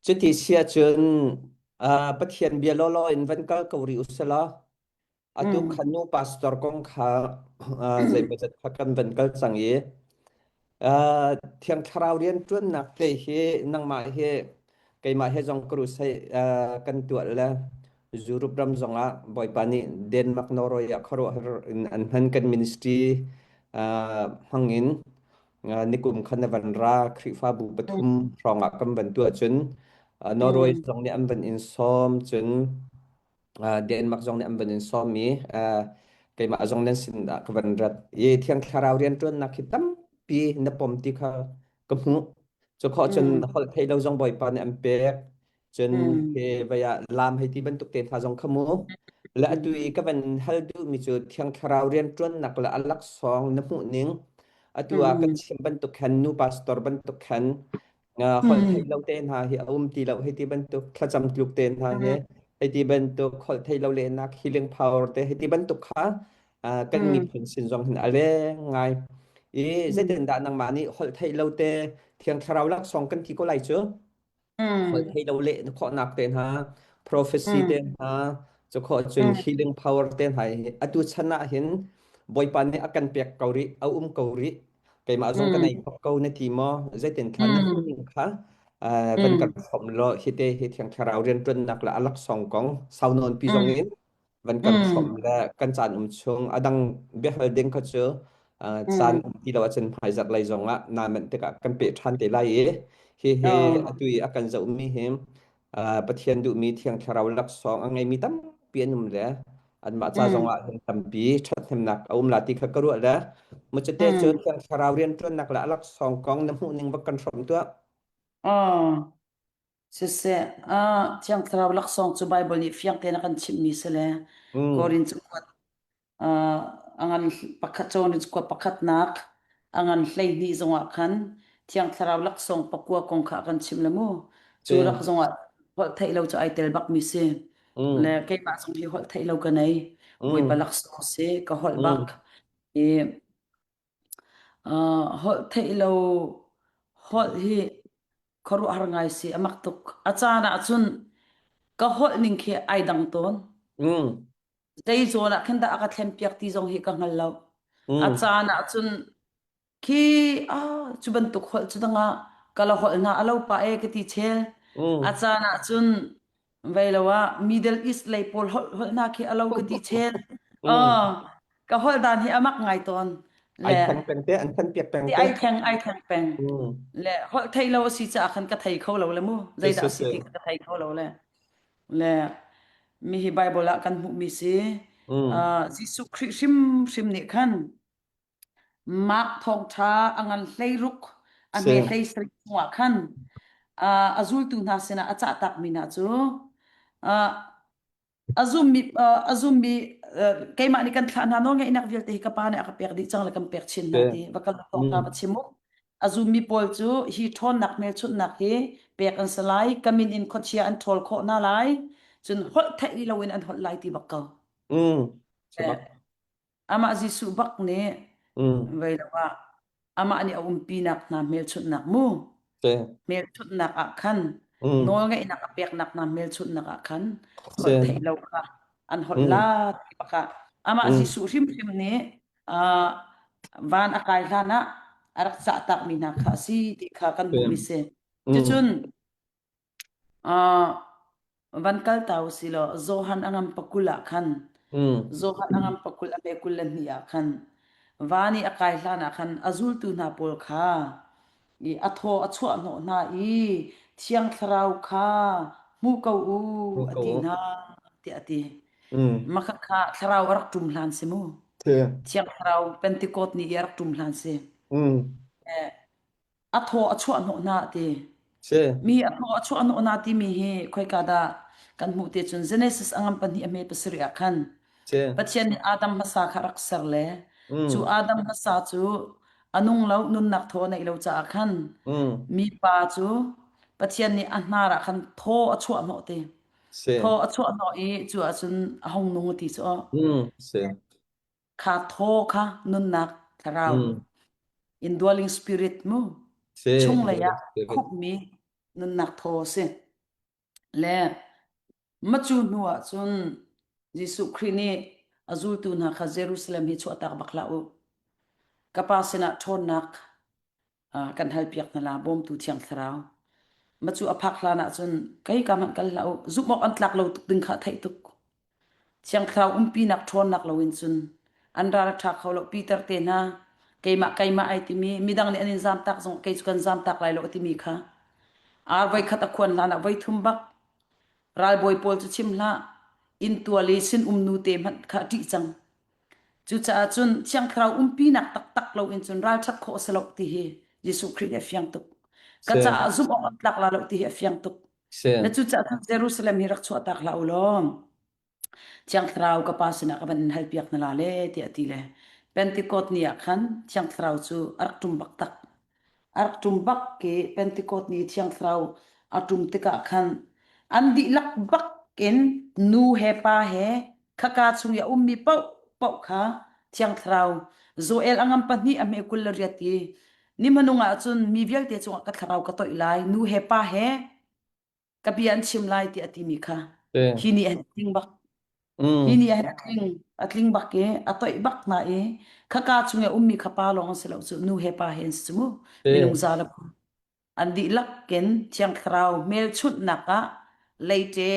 Cuti si ahcun uh, Pathian bia lawlaw in van kal ko rih usalaw atu Mm. khan nu pastor kong kha uh, zeimawzat kha kan van kal cang i uh, Thiang Thlarau rianṭuannak te hi nangmah hi keimah he zong crusade uh, kan tuah le Europe ram zongah Bawipa nih Denmark Norway ah khuaruahhar in an hman kan ministry uh, hmangin nikum khan na van ra Khrihfabu pathum hrawng ah kan van tuah cun Norway Mm. zong nih an van in sawm cun Denmark zong nih an van in sawm i keimah zong nan sin ah ka van rat i Thiang Thlarau rianṭuannak hi tampi na pom ti kha ka hmuh cu khawh cun Mm. holh theih lo zong Bawipa nih an pek Cun Mm. he vai ah lam hei ti bantuk te hna zong kha mu. Le atu Mm. i ka van hal duhmi cu Thiang Thlarau rianṭuannak le a laksawng na hmuh ning atu ah kan Mm. chim bantuk khan nu pastor bantuk khan uh, holh Mm. theih lo te hna hi a um ti lo hei ti bantuk thlacam tluk te hna Mm. hi hei ti bantuk holh theih lo lehnak healing power te hei ti bantuk kha uh, kan Mm. miphun sin zong hin a leng ngai i Mm. zeitindah nangmah nih holh theih lo te Thiang Thlarau laksawng kan ti ko lai cu Mm. holh lo leh khawhnak te hna prophecy te Mm. hna cu khawh cun Mm. healing power te hna hi atu chan ah hin Bawipa nih a kan pek ko rih a um ko rih keimah zong ka nei Mm. khop ko na ti maw zeitin thla na Mm. hmuh kha van kan Mm. hrawm law hi te hi thiang thlarau rianṭuannak le a laksawng kong sau nawn pi zong Mm. in van kan hrawm Mm. le kan caan um chung a dang biahal ding kha cu caan Mm. um ti lo ahcun hmaizarh lei zong ah naa manh tikah kan peh ṭhan te lai i hi hi Oh. atu i a kan zohmi hi Pathian duhmi Thiang Thlarau laksawng a ngeimi tampi an um le anmah ca zong Mm. ah hin tampi ṭhathnemnak a um la ti kha ka ruah le mucate cu Mm. Thiang Thlarau rianṭuannak le a laksawng kong na hmuh ning va kan hrawm tuah. Oh. Siseh, ah, Thiang Thlarau laksawng cu Baibal nih fiang tein a kan chimhmi si le Mm. Korin cakuat ah, a ngan pakhat Korin cakuat pakhatnak a ngan 12 zongah khan Thiang Thlarau laksawng pakua kong kha a kan chimh le mu. Cu Si. rak zongah holh theih lo cu ai tel bakmi si. Le Mm. keimah zong hi holh theih lo ka nei. Bawipa Mm. laksawng si, ka holh bak. Mm. I uh, holh theih lo holh hi khuaruahhar ngai si a mak tuk. A caan ah cun ka holh ning khi ai dang tawn. Mm. Zei zawn ah khin dah a ka thlenpiak ti zong hi ka hngal lo. A Mm. caan ah cun khi ah cu bantuk holh cu dangah ka la holh hna a lo pa e ka ti chel. Mm. A caan ah cun vei lo ah Middle East lei pawl holh holh hna khi a lo ka ti chel. Mm. Oh, ka holh dan hi a mak ngai tawn. Ai Le thleng peng te, an thlen piak peng ti te. ai thleng ai thleng peng. Mm. Le holh thei lo a si caah khan ka thei kho lo le mu. Si Zeidah si a si si. ti ka thei kho lo le. Le mi hi Bible ah kan hmuhmi si. Mm. Uh, Jesuh Khrih hrimhrim nih khan Mark thawngṭha a ngan 16 a Si. hme 17 chungah khan uh, a zultu hna sinah a cahtakmi hna cu uh, a zummi a zummi keimah nih kan thlah hna nawlngeihnak vialte hi ka pa nih a ka pek dih cang le kan pek chin Si. hna ti va kal thawngṭha Mm. va chim u a zummi pawl cu hi ṭhawnnak hmelchunhnak hi pek an si lai ka min in khuachia an ṭhawl khawh hna lai cun holh theih loin an holh lai ti bak ko Mm. Si bak. Amah Jesuh bak nih Mm. vei lo ah amah nih a umpinak hna hmelchunhnak mu Si. hmelchunhnak ah khan Mm. nawlngeihnak a peknak hna hmelchunhnak ah khan Si. holh theih lo kha an holh Mm. la ti bak ah amah Mm. Jesuh hrimhrim nih uh, van a kai hlan ah a rak cah takmi hna kha a si ti kha kan Si. hmuhmi si. Mm. Cucun Uh, van kal ta u si law Johan a ngam pakul ah khan Mm. Johan a ngam pakul a pe 22 ah khan van i a kai hlan ah khan a zultu hna pawl kha i a thaw a chuah hnawh hna i Thiang Thlarau kha hmu ko u Mm. a Ko. ti hna tiah a ti. Mm. Makha kha thlarau a rak ṭum hlan si mu. Si. Thiang Thlarau Pentecost ni i a rak ṭum hlan si. Mm. Eh, a thaw a chuah hnawh hna ti. Si. Mi a thaw a chuah hnawh hna timi hi khoika dah kan hmuh te cun Genesis a ngam pahnih a hme pasarih ah khan Si. Pathian nih Adam hmasa kha rak ser le cu Mm. Adam hmasa cu a nung lo nunnak thaw a neih lo caah khan Mm. mipa cu Pathian nih a hnar ah khan thaw a chuah hnawh ti. Si. Thaw a chuah hnawh i cu ahcun a hung nung ti cu Mm. Si. kha thaw kha nunnak thlarau Mm. indwelling spirit mu Si. chunglei Holy ah Spirit. khupmi nunnak thaw si. Le Macu hnu ah cun Jesuh Khrih nih a zultu hna kha Jerusalem hi chuahtak bak hlah u. Ka Pa sinah ṭhawnnak kan halpiak hna la, bawmtu Thiang Thlarau. Macu a phak hlan ah cun kei ka hmanh kal hlah u. Zumh awk an tlak lo tuk ding kha theih tuk. Thiang Thlarau umpinak ṭhawnnak loin cun an ral a ṭha kho lo. Peter te hna keimah keimah ai timi midang nih an in zamtak zong kei cu kan zamtak lai lo a timi kha ar voikhat a khuan hlan ah voithum bak Ralbawi pawl cu chim hlah, inntual i sinum nute hmanh kha a ṭih cang. Cucaah cun Thiang Thlarau umpinak taktak loin cun ralṭhat khawh a si lo ti hi Jesuh Khrih nih a fiang tuk. Ka Si. caah zumh awk an tlak la lo ti hi a fiang tuk. Si. Na cucaah cun Jerusalem hi rak chuahtak hlah u law Thiang Thlarau ka Pa sinah ka van in halpiak hna la le tiah a ti le Pentecost ni ah khan Thiang Thlarau cu a rak ṭum bak tak. A rak ṭum bak i Pentecost ni Thiang Thlarau a ṭum tikah khan an dihlak bak in nu he pa he khaka chung i a ummi paohpaoh kha Thiang Thlarau Joel a ngam pahnih a hme 28 i ni hmanung ah cun mi vialte cungah ka thlarau ka toih lai nu he pa he ka bia an chim lai tiah a timi kha Si. hi nih a tling bak hi Mm. nih a tling a tling bak i a toih bak hna i khaka chung i a ummi kha pa lawng an si lo cu nu he pa he an si cu mu minung Si. za le an dihlak in thiang thlarau hmelchunhnak ah leite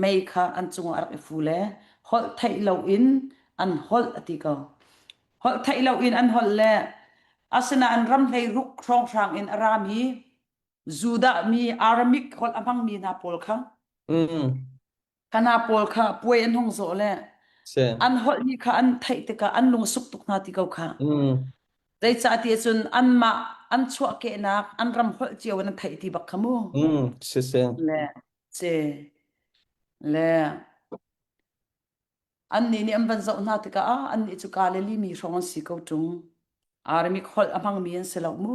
mei kha an cungah a rak i fu le holh theih loin an holh a ti ko holh theih loin an holh le asinain ram hlei ruk hrawnghrang in a rami Judah mi Aramik holh a hmangmi hna pawl kha Mm. hna pawl kha puai an hung zawh le Si. an holhmi kha an theih tikah an lung suk tuk hna ti ko kha. Mm. Zeicahtiah cun anmah an chuahkehnak an ram holh cio in an theih ti bak kha mu. Mm. Si si. Le ce le Annih nih an van zoh hna tikah ah annih cu Galilee mi hrawng an si ko ṭung. Aramik holh a hmangmi an si lo mu.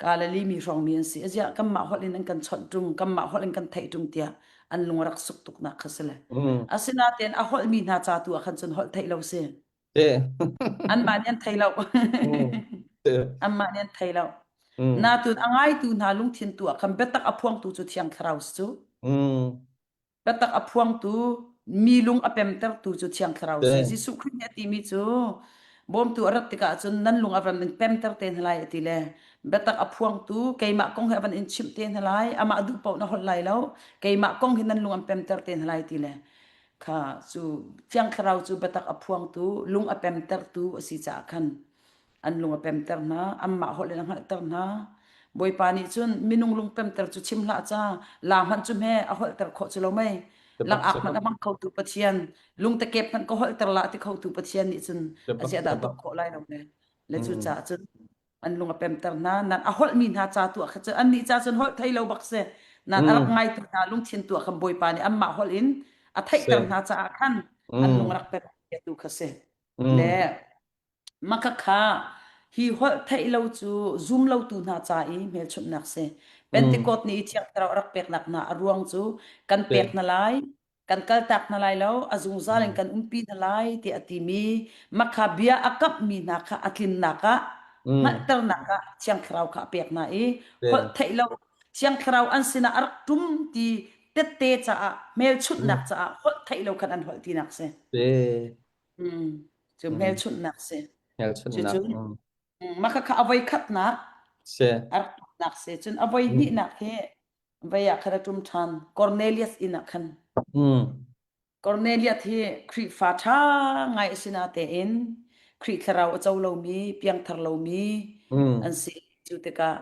Galilee mi hrawng mi an si. Aziah kanmah holh in an kan chawnh ṭung, kanmah holh in kan theih ṭung tiah an lung a rak suk tuknak kha si le. Mm. Asinain a holhmi hna ca tu ah khan cun holh theih lo si. Si. Anmah nih an thei lo. Mm. Si. Anmah nih an thei lo. Mm. Natun a ngaitu hna lungthin tu ah khan biatak a phuangtu cu Thiang Thlarau si cu. Mm. Biatak a phuangtu, mi lung a pemtertu cu Thiang Thlarau si. Si. Jesuh Khrih nih a timi cu bawmtu a rat tikah cun nan lung a van in pemter te hna lai a ti le biatak a phuangtu keimah kong he a van in chimh te hna lai amah duh paoh na holh lai lo keimah kong hi nan lung an pemter te hna lai ti le kha cu Thiang Thlarau cu biatak a phuangtu lung a pemtertu a si caah khan an lung a pemter hna anmah holh in a hngalhter hna Bawipa nih cun minung lung pemter cu chim hlah ca la hmanh cu hme a holhter khawh cu lo mei Biabak langak hmanh biabak a hmang khotu Pathian lungtekep hmanh ka holhter la ti khotu Pathian nih cun a biabak ziah dah biabak tuah khawh lai lo le le cu Mm. caah cun an lung a pemter hna nan a holhmi hna ca tu ah kha cun annih ca cun holh thei lo bak si nan a rak Mm. ngaitu hna lungthin tu ah khan Bawipa nih anmah holh in a Si. theihter hna caah khan an lung Mm. rak pem tu kha si le Mm. Makhakha hi holh theih lo cu zum lotu hna ca i hmelchunhnak si. Mm. Pentecost ni i Thiang Thlarau a rak peknak hna a ruang cu kan Si. pek hna lai, kan kaltak hna lai lo, a zungzal in Mm. kan umpi hna lai tiah a timi makha bia a kamhmi hna kha a tlinnak ah Mm. hngalhternak ah Thiang Thlarau kha a pek hna i Si. holh theih lo Thiang Thlarau an sinah a rak ṭum ti tette caah Mm. hmelchunhnak caah holh theih lo khan an holh tinak si. Si. Mm. Cu Mm. hmelchunhnak si. Hmelchunhnak. Cucu Mm. mah kha a voi khatnak Si. a rak tumnak si. Cun a voi Mm. hnihnak hi vei ah khan a ṭum ṭhan. Cornelius inn ah khan. Mm. Cornelius hi Khrihfa ṭha ngai a si natein Khrih thlarau a co lomi, piangthar lomi Mm. an si. Cu tikah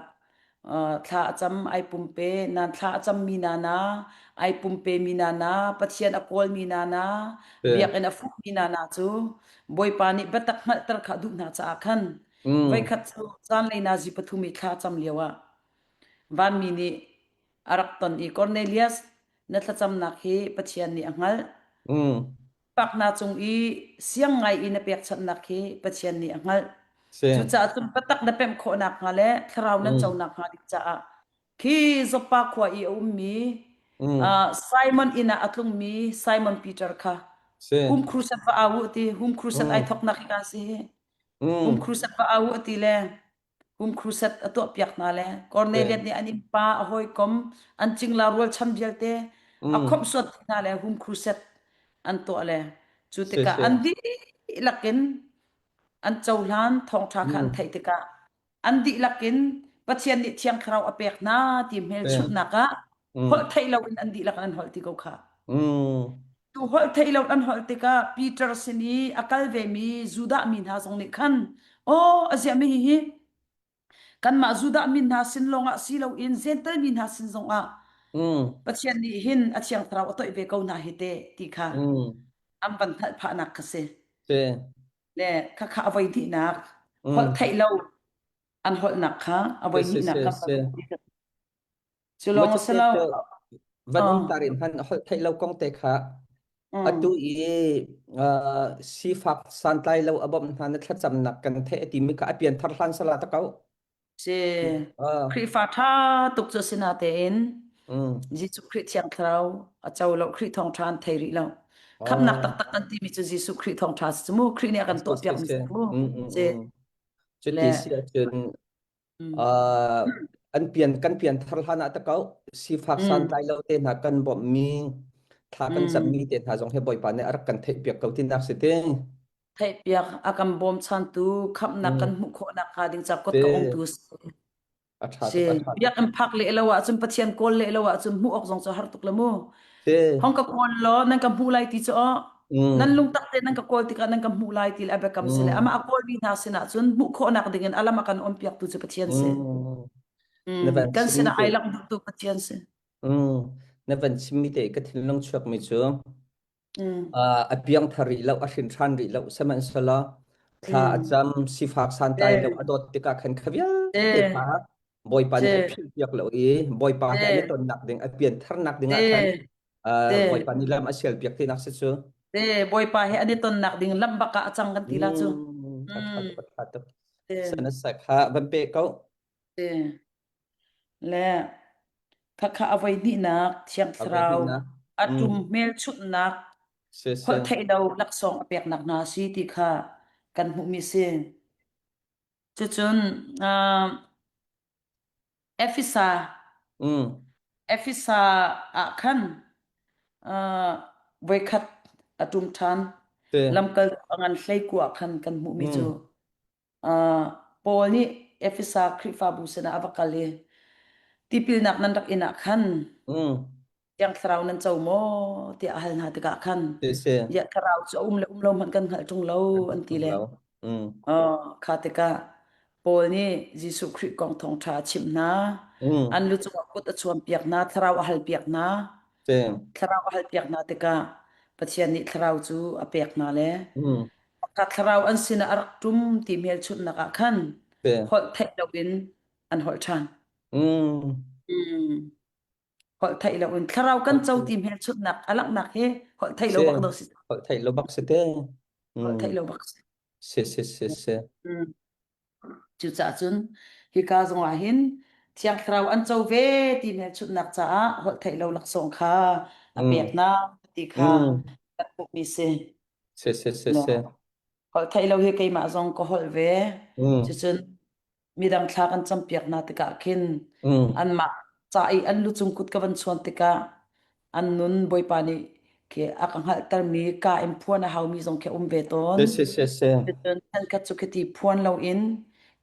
thla a cam ai pumpe nan thla a cammi nana ai pumpe mi nana Pathian a kawlmi nana Si. biakinn a fuhmi nana cu Bawipa nih biatak hngalhter kha a duh hna caah khan Mm. voikhat cu zanlei nazi pathum i thla cam lio ah vanmi nih a rak ton i Cornelius na thlacamnak hi Pathian nih a hngalh Mm. Pak hna cung i siang ngai i na pekchanhnak hi Pathian nih a hngalh. Si. Cucaah cun biatak na pemh khawh nakhnga le thlarau nan co Mm. nakhnga ding caah khi Joppa khua i a ummi Mm. Simon inn ah a tlungmi Simon Peter kha Si. home crusade va au u ti home crusade ai Mm. thoknak hi ka si hi home Mm. crusade va au u ti le home crusade a tuahpiak hna le Si. Cornelius nih an innpa a hawikom an cingla rualchan vialte A Mm. khawmhsuat hna le home crusade an tuah le cu Si tikah si. an dihlak in an cohlan thawngṭha kha an Mm. theih tikah an dihlak in Pathian nih Thiang Thlarau a pek hna ti Si. hmelchunhnak ah holh Mm. theih loin an dihlak in an holh ti ko kha. Mm. Tu holh theih lo an holh tikah Peter sin i a kal vemi Judah mi hna zong nih khan, aw a ziahmi hihi kanmah Judah mi hna sin lawngah si loin Jentail mi hna sin zongah Mm. Pathian nih hin a Thiang Thlarau a toih ve ko hna hi te ti kha Mm. an van hngalh phahnak kha si. Si. Le khakha a voi hnihnak holh Mm. theih lo an holhnak kha a Si voi si hnihnak si kha si. cu lawng a si Machate lo. cu van um Uh, tarin han holh theih lo kong te kha atu mm. i sifak santlai lo a bawmh hna na thlacamnak kan theih a timi kha a pian thar hlan sala ta ko. Si Uh, Khrihfa ṭha tuk cu si natein mm. Jesuh Khrih Thiang Thlarau a co lo Khrih thawngṭha an thei rih lo. Khamhnak Oh, taktak kan timi cu Jesuh Khrih thawngṭha si cu mu Khrih nih a kan si si tuahpiakmi si. si mu. Mm, mm, Si mm. le Cuti si ahcun mm, uh, an pian kan pian thar hlan ah ta ko sifak mm, santlai lo te hna kan bawmhmi thla kan mm. cammi te hna zong hi Bawipa nih a rak kan theihpiak ko tinak si te. Theihpiak a kan bawmchantu khamhnak kan Mm. hmuh khawhnak hnga ding ca kut Si ka ongtu si. a ṭha Si tuk a ṭha tuk. biakinn phak leh lo ahcun Pathian kawl leh lo ahcun hmuh awk zong cu har tuk la mu. Si Hong ka kawl law nan ka hmuh lai ti cu aw. Nan mm. lungtak te nan ka kawl tikah nan ka hmuh lai ti le a biakam si le Mm. amah a kawlmi hna sinah cun hmuh khawhnak dingin a lam a kan onpiaktu cu Pathian si. Mm. Na Mm, van kan chimmi sinah te ai langh duhtu Pathian si. mm. Na van chimmi te ka thinlung chuakmi cu Mm, a piangthar rih lo a hrin ṭhan rih lo sihmanhsehlaw thla a mm. cam sifak santlai lo Te, a dawt tikah khan kha vialte te, kha Bawipa nih a te, philhpiak lo i Bawipa he an i te, tonnak ding a piantharnak ding ah khan te, te, Bawipa nih lam a sialpiak tinak si cu. te, Bawipa he an i tonnak ding lam bak ah a cang kan ti la cu. A ṭha Mm, tuk a ṭha tuk. te, Sanasa kha van pe ko. te. Le khakha a voi hnihnak Thiang A voi Thlarau hnihnak. a Mm, ṭum hmelchunhnak si si. holh theih lo laksawng a peknak hna si ti kha kan hmuhmi si. Cucun Efesa Efesa ah khan voikhat a ṭum ṭhan. Si. Lamkaltu a ngan hleikua ah khan kan hmuhmi cu Mm, Paul nih Efesa Khrihfabu sinah a va kal i tipilnak nan rak inn ah khan mm, Thiang Thlarau nan co maw tiah a hal hna tikah khan si si. Ziah Thlarau cu a um le um lo hmanh kan hngalh ṭung lo an ti le Lo. Mm, kha tikah Paul nih Jesuh Khrih kong thawngṭha a chimh hna. mm, An lu cungah kut a chuanpiak hna, thlarau a halpiak hna. si. Thlarau a halpiak hna tikah Pathian nih thlarau cu a pek hna le Mm, Ka thlarau an sinah a rak ṭum ti hmelchunhnak ah khan si. holh theih loin an holh ṭhan. Mm. Mm. Holh theih loin thlarau kan co ti hmelchunhnak a langhnak hi holh theih lo Si. bak do si. Holh theih lo bak si te. Holh Mm. theih lo bak si. Si si si si. Mm. Cucaah cun hika zongah hin Thiang Thlarau an co ve ti hmelchunhnak caah holh theih lo laksawng kha a Mm. pek hna ti kha Mm. kan hmuhmi si. Si si si si. Holh theih lo hi keimah zong ka holh ve. Mm. Cucun midang thla kan campiak hna tikah khin Mm. anmah ca i an lucung kut ka van chuan tikah an nun Bawipa nih khi a ka hngalhtermi ka in phuan a haumi zong khi a um ve tawn. Si si si si. Cucun khat cu khiti phuan loin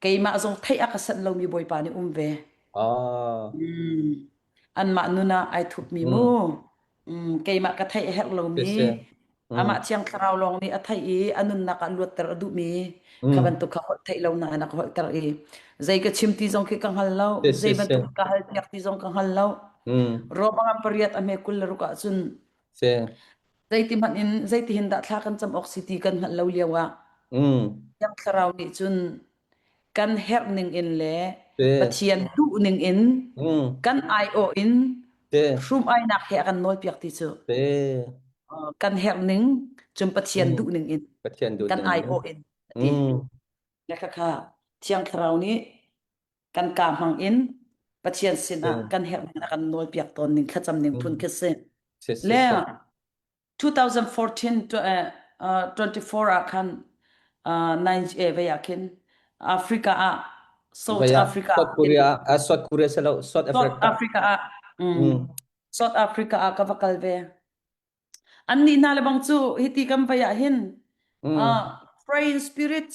keimah zong theih a ka sanh lomi Bawipa nih um ve. Ah. Mm. Anmah nun ah ai thupmi mu. Mm. Keimah ka theih a herh Si lomi si. amah Mm. Thiang Thlarau lawng nih a theih i a nunnak ah luatter a duhmi kha Mm. bantuk kha holh theih lo nain a ka holhter i zei ka chim ti zong khi ka hngal lo Si zei si si. bantuk ka hal piak ti zong ka hngal lo Mm. Rome pariat a hme 26 ah cun Si. zeiti hmanh in zeiti hin dah thla kan cam awk si ti kan hngalh lo lio ah Mm. Thiang Thlarau nih cun kan herh ning in le Si. Pathian duh ning in Mm. kan aiawh in Si. hrum-ainak he a kan nawlpiak ti cu Si. Kan herh ning cun Pathian Mm. duh ning in Pathian duh kan ning in. aiawh in a ti. Mm. Le khakha Thiang Thlarau nih kan kaa hmang in Pathian Si. sinah kan herh ning a kan nawlpiak tawn ning thlacam ning phun Mm. khi si. Si si Le si. 2014 to, 24 ah khan 9 vei ah khin Africa ah South Vaya Africa South in Korea, South Korea selo South South Africa. Africa ah Mm. South Africa ah ka va kal ve. Annih hna le bang cu hiti kan vai ah hin Mm. pray in spirit,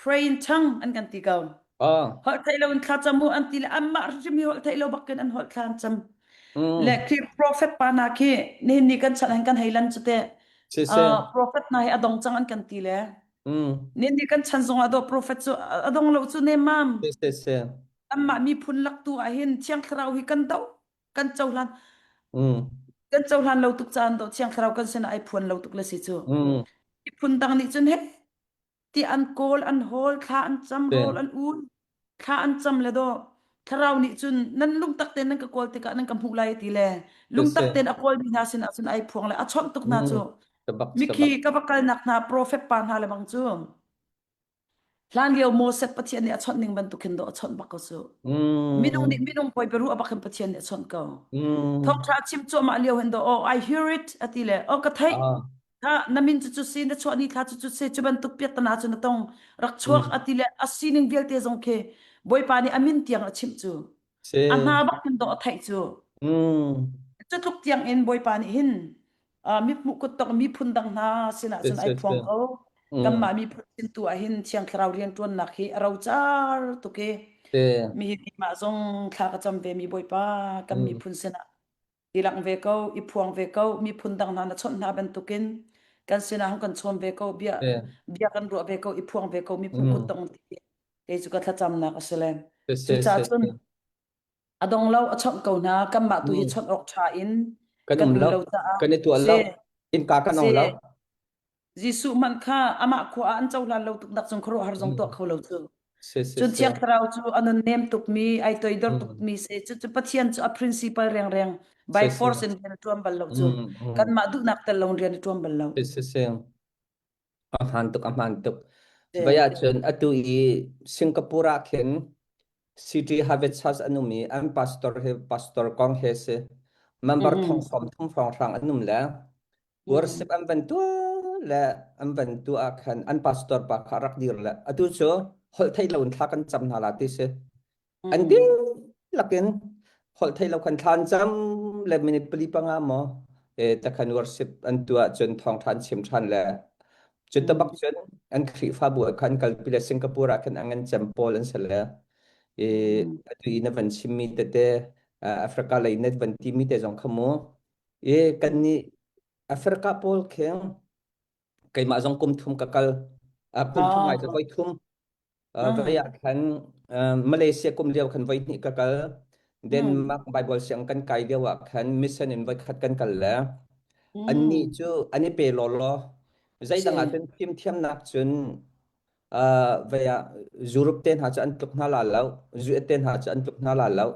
pray in tongue an kan ti ko. Ah. Holh theih lo in thla cam u an ti le anmah hrimhrim hi holh theih lo bakin an holh thla an cam. Le Mm. khi prophet pa hna khi nihin ni kan chan hin kan hei lan cu te Si si. Prophet hna hi a dong cang an kan ti le Mm. nihin ni kan chan zong ah do prophet cu a dong lo cu nemam. Si si si. Anmah miphun lak tu ah hin Thiang Thlarau hi kan do kan cohlan Mm. kan cohlan lo tuk caan do Thiang Thlarau kan sinah ai phuan lo tuk le si cu. Mm. Miphun dang nih cun he ti an kawl an hawl thla an cam Si. rawl an ul thla an cam le do thlarau nih cun nan lungtak tein nan ka kawl tikah nan ka hmuh lai ti le Si si. lungtak tein a kawlmi hna sinah cun ai phuang le a chawnh tuk hna Mm. cu Sabak mikhi sabak. ka va kalnak hna profet pa hna le bang cu hlan lio Moses Pathian nih a chawnh ning bantuk hin do a chawnh bak ko cu minung nih Mm. minung hawi biaruah bak hin Pathian nih a chawnh ko Mm. thawngṭha chim cuahmah lio hin do oh I hear it ati le oh ka theih Ah. ha na min cu cu si na chuah ni thla cu cu si cu bantuk piattana cu na tong rak chuak Mm. ati le a sining vialte zong khi Bawipa nih a min tiang a chimh cu Si. a hna bak hin dawh a theih cu Mm. cu tluk tiang in Bawipa nih hin mithmuh kuttok miphun dang hna sinah Si cun ai si si. phuang ko Mm. kanmah miphun sin tu ah hin Thiang Thlarau rianṭuannak hi a rocar tuk i Si. mi hi mah zong thla ka cam ve mi Bawipa kan Mm. miphun sinah i langh ve ko i phuang ve ko miphun dang hna na chawnh hna bantukin kan sinah hung kan chawn ve ko bia Si. bia kan ruah ve ko i phuang ve ko mithmuh Mm. kuttong ti kei cu ka thlacamnak a si le Si si cucaah si cun si. a dong lo a chawnh ko hna kanmah tu hi Mm. chawnh awk ṭha in Kan kan um um lo. lo caah Kan i tuah si lo. Innka kan si ong lo. Jesuh hmanh kha amah khua ah an cohlan lo tuk nak cung khuaruahhar zong tuah Mm. kho lo cu. Si si Cun si. Thiang Thlarau cu a nunnem tukmi, ai toidor Mm. tukmi si. Cucu Pathian cu a principle rengreng by Si si. force in rian a ṭuan bal lo cu. Mm. Mm. Kanmah duhnak tel lo in rian a ṭuan bal lo. Si si si. A hmaan tuk, a hmaan tuk. Si. Vai ahcun atu i Singapore ah khin City Harvest Church an um i an pastor hi pastor kong he si. Member Mm-hmm. thong sawm thum hrawnghrang an um le Mm. worship an van tuah le an van tuah ah khan an pastor pa kha rak dir le atu cu holh theih lo in thla kan cam hna la ti si. An Mm. dihlak in holh theih lo khan thla an cam le minute pali panga maw takhan worship an tuah cun thawngṭha an chim ṭhan le cu tabak Mm. cun an Khrihfabu ah khan kalpi le Singapore ah khan an ngan cem pawl an si le Mm. atu i na van chimmi tete Africa lei na van timi te zong kha mu i kan nih Africa pawl kheng keimah zong kum thum ka kal kum thum ngai Ah. voi thum Ah. Vai ah khan Malaysia kum lio khan voi hnih ka kal. Mm. Denmark Bible siang kan kai lio ah khan mission in voi khat kan kal le annih Mm. cu an i pe law law. Zeidang ah Si. cun fimthiamnak cun vai ah Europe te hna cu an tluk hna la lo, US te hna cu an tluk hna la lo.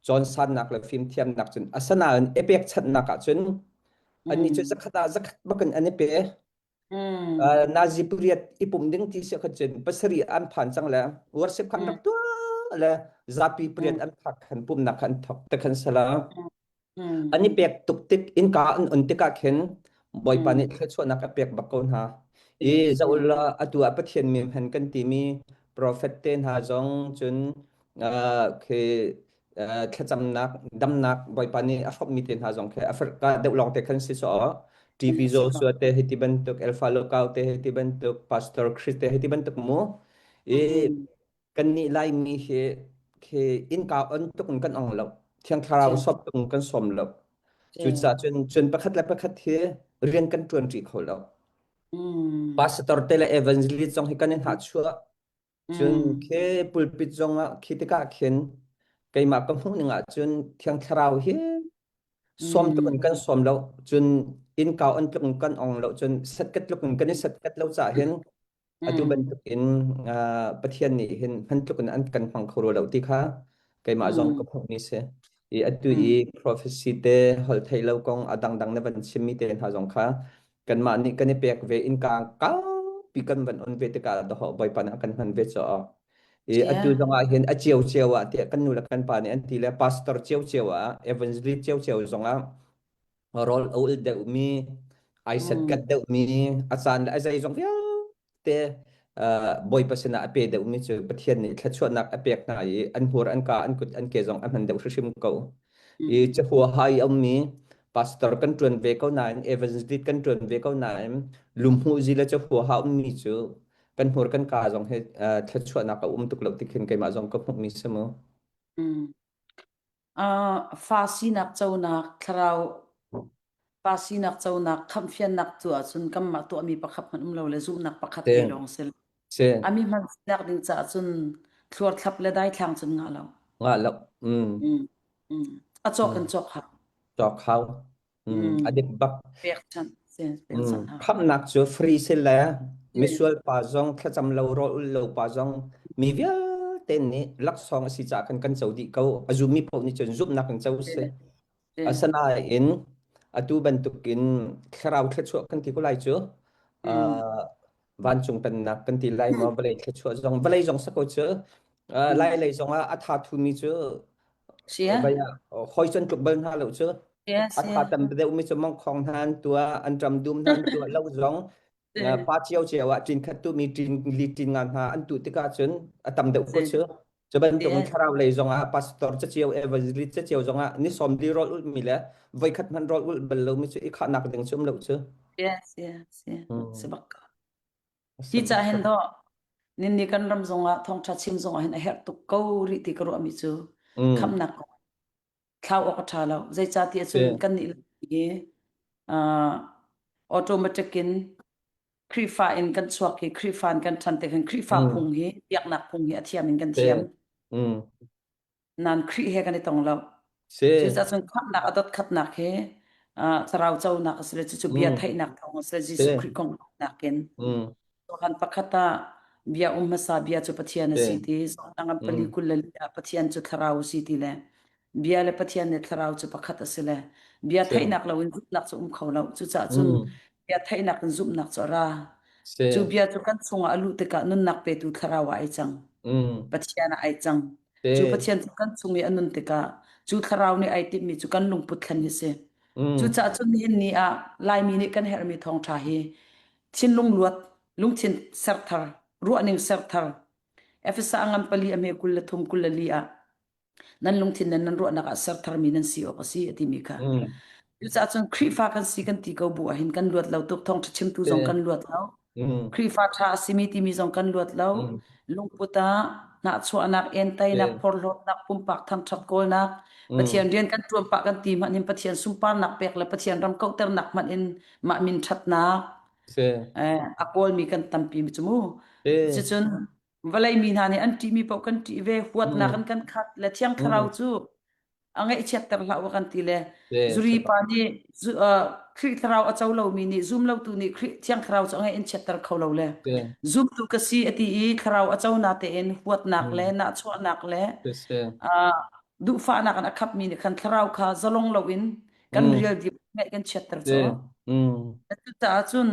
Cawnsannak le fimthiamnak cun asanain i pekchanhnak ah cun annih cu Mm. zakhat ah zakhat bakin an i pe. Mm. Nazi pariat i pum ding ti si kha cun pasarih an phan cang le worship khan Mm. rak tuah le zapi pariat Mm. an phak khan pumnak khan thok te khan sala Mm. an i pek tuk tik innka an on tikah khin Bawipa nih Mm. thluachuahnak a pek bak ko hna i Si. Si. zaula atu ah Pathian mi hman kan timi prophet te hna zong cun khi thlacamnak damnak Bawipa nih a hrawmmi te hna zong khi Africa deuh lawng te khan si so TB Si ko. Joshua te hei ti bantuk Alpha Lukau te hei ti bantuk Pastor Chris te hei ti bantuk mu i Mm. kannih Laimi hi khi innka on tuk in kan ong lo Thiang Thlarau Si. sawm tuk in kan sawm lo Si. cucaah cun cun pakhat le pakhat hi rian kan ṭuan ṭi kho lo Mm. pastor te le evangelist zong hi kan i hnahchuah Cun Mm. khi pulpit zongah khi tikah khin keimah ka hmuh ning ahcun Thiang Thlarau hi sawm tuk in Mm. kan sawm lo cun innka on tluk in kan ong lo cun setkat tluk in kan i setkat lo caah hin atu Mm. bantuk in Pathian nih hin hman tluk in an kan hmang kho rua lo ti kha keimah zong Mm. ka hmuh mi si. I atu Mm. i prophecy te holh theih lo kong a dangdang na van chimmi te hna zong kha kanmah nih kan i pek ve innka kaupi kan van on ve tikah dawh Bawipa nih a kan hman ve caw i atu Yeah. zong ah hin a cio cio ah tiah kan nu le kan pa nih an ti le pastor cio cio ah evangelist cio cio zong ah rawl a ul deuhmi ai Mm. setkat deuhmi a caan le a zei zong vialte Bawipa sinah a pe deuhmi cu Pathian nih thluachuahnak a pek hna i an hmur an ka an kut an ke zong a hman deuh hrimhrim ko. I Mm. cahua hai a ummi pastor kan ṭuan ve ko nain evangelist kan ṭuan ve ko nain lumhmuh zi le cahua ha ummi cu kan hmur kan ka zong he thluachuahnak a um tuk lo ti khin keimah zong ka hmuhmi si mu. Mm. Fa sinak conak thlarau pa sinak conak khamhfiannak tu ahcun kanmah tuahmi pakhat hmanh um lo le zumhnak pakhat Si, te lawng si. si, Ami hman sinak ding caah cun thluar thlap le daithlang cun ngah lo. ngah lo. Mm. Mm. Mm. A cawk Mm. in cawk hau. Cawk hau. Mm. Mm. A dik bak. Pekchanh, si, Mm. pekchanh hau. Khamhnak cu free si le Si, misual pa zong thlacam lo rawl ul lo pa zong mi vialte nih laksawng a si caah khan kan co dih ko. A zummi paoh nih cun zumhnak in co si, si. si. Asinain atu bantukin thlarau thluachuah kan ti ko lai cu. Mm. Uh, vancung pennak kan ti lai maw vawlei thluachuah zong vawlei zong sako cu lai Mm. lei zong ah a tha thumi cu Sia, vai ah hoi cun tluk bal hna lo cu sia, a tha sia. tam deuh mi cu mongkhong hna an tua an ṭam dum hna an tua lo zong Si, pa cio cio ah ṭin khat tu mi ṭin li ṭin nga hna an tu tikah cun a tam deuh ko si, cu cu bantuk in sia, thlarau lei zong ah pastor cacio evangelist cacio zong ah ni sawm li rawl ulh mi le voikhat hmanh rawl ulh bal lo mi cu i khahnak ding cu um lo cu sia, sia, sia. Hmm. Sebak. Si Hi bak ca hin do nin ni kan ram zongah thawngṭha chim zongah hin a herh tuk ko rih ti ka ruahmi cu Mm. khamnak kong thlau awk a ṭha lo. Zeicahtiah Si. cun kannih hi uh, automatic in Khrihfa in kan chuak i Khrihfa in kan ṭhan tik hin Khrihfa Mm. phung hi biaknak phung hi a thiam in kan Si. thiam. Mm. Nan Khrih he kan i tong lo. Si. Cucaah cun khamhnak a dot khatnak hi thlarau conak a si le cucu bia Mm. theihnak thawng a si le Si. Jesuh Khrih kong nakin Mm. Johan pakhat ah bia um hmasa bia cu Pathian a si Si. ti Zawtnak an pali Mm. kul le li ah Pathian cu thlarau a si ti le bia le Pathian le thlarau cu pakhat a si le bia Si. theihnak loin zumhnak cu um kho lo cucaah cun Mm. bia theihnak in zumhnak cu a ra Si. cu bia cu kan chungah a luh tikah nunnak petu thlarau ah ai cang Mm. Pathian ah ai cang cu Si. Pathian cu kan chung i a nun tikah cu thlarau nih ai timhmi cu kan lungput thlen hi si Mm. cucaah cun nihin ni ah Laimi nih kan herhmi thawngṭha hi thinlung luat lungthin serthar ruahning serthar Efesa ngan pali a hme 23 24 ah nan lungthin le nan ruahnak ah sertharmi nan si awk a si a timi kha Mm. cucaah cun Khrihfa kan si kan ti ko bu ahhin kan luat lo tuk thawngṭha chimtu Si. zong kan luat lo Mm. Khrihfa ṭha a simi timi zong kan luat lo Mm. lungput ah hnahchuahnak entainak Si. phorhlawtnak pumpak thangṭhat kawlnak Mm. Pathian rian kan ṭuan pah kan ti hmanh in Pathian sunparnak pek le Pathian ram kauhternak hmanh in mah min ṭhatnak Si. A kawlmi kan tampi cu mu. Si. Cucun vawlei mi hna nih an ṭihmi paoh kan ṭih ve, huatnak Mm. an kan khat le Thiang Thlarau Mm. cu a ngaihchiatter hlah u kan ti le Si. zuri Si pa bak. nih Khrih Thlarau a co lomi nih zum lotu nih Khrih Thiang Thlarau cu a ngaih in chiatter kho lo le Si. zumtu ka si a ti i Thlarau a co na tein huatnak le Mm. nahchuahnak le Si. Si. duhfahnak in a khapmi nih khan Thlarau kha zalong loin kan Mm. rial dip ngaih kan chiatter Si. cu. Mm. Cucaah cun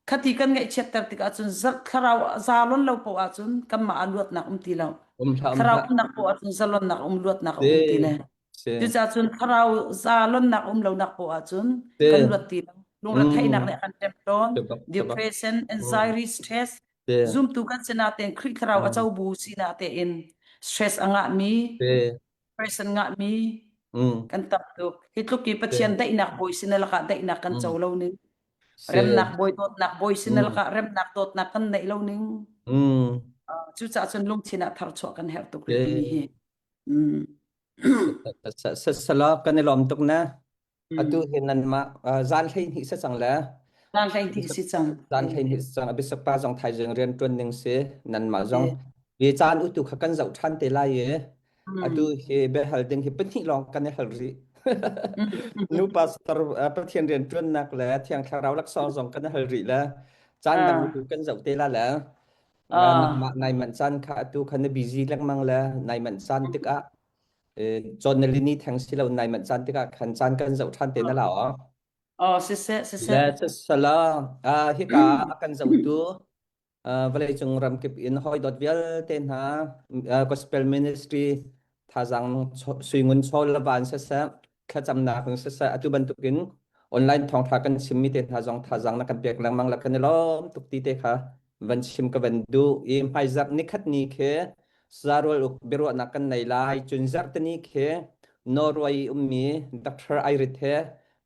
khati kan ngaihchiatter tikah cun thlarau zalon lo poah ahcun kanmah ah luatnak um ti lo. Um hlah um Thlarau hlah. umnak poah ahcun zalonnak um luatnak a Si. um ti le. Si. Cucaah cun thlarau zalonnak um lonak poah ahcun Si. kan luat ti lo. Lungretheihnak Mm. nih a kan ṭem tawn. Si bak. Si bak. Depression, Mm. anxiety, stress, Si. zumtu kan si natein Khrih thlarau a Mm. co bu si natein stress a ngahmi, Si. depression ngahmi Mm. kan tam tuk. Hi tluk i Si. Pathian daihnak bawi sin lakah daihnak kan co Mm. lo ning. Si. Remnak bawi dawtnak bawi sin Mm. lakah remnak dawtnak kan neih lo ning. Mm. Cucaah cun lungthin ah tharchuah kan herh tuk rih timi Si. hi. Mm. Sala kan i lawm tuk na. Atu Mm. hi nanmah zan 12 sa cang le Lan hlei thi si cang. zan Eh, 12 sa cang abisak pa zong thaizing rian tuan ning si nanmah zong eh. hi caan utu kha kan zoh than te lai i atu Mm. hi biahal ding hi pahnih lawng kan i hal rih. Mm. Nu pastor Pathian rian tuannak le Thiang Thlarau laksawng zong kan i hal rih le caan dang Ah. utu kan zoh te la le Ah. nangmah nai manh caan kha atu kha na busy lengmang le nai manh caan tikah John Nalini theng si lo nai manh caan tikah khan caan kan zoh ṭhan te na la aw. Oh, siseh, siseh. Le sala hika a kan zohtu vawleicung ramkip in hawidawt vialte hna gospel ministry thazaang suingun chawl le van siseh thlacamnak in siseh atu bantukin online thawngṭha kan chimmi te hna zong thazaang na kan pek lengmang la kan i lawm tuk ti te kha van chim ka van duh i hmaizarh nikhat ni khi zarual uk biaruahnak kan nei lai cun zarhteni khi Norway ummi Dr. Airit he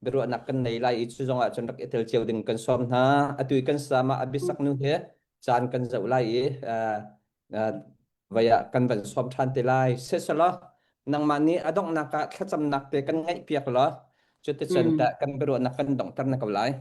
biaruahnak kan nei lai i cu zong ah cun rak i tel cio ding kan sawm hna. Atu i kan sama abisak nu he caan kan zoh lai i vai ah kan van sawm ṭhan te lai. Siselaw nangmah nih a donghnak ah thlacamnak te kan ngaihpiak law cuticun tah kan biaruahnak kan donghter na ko lai.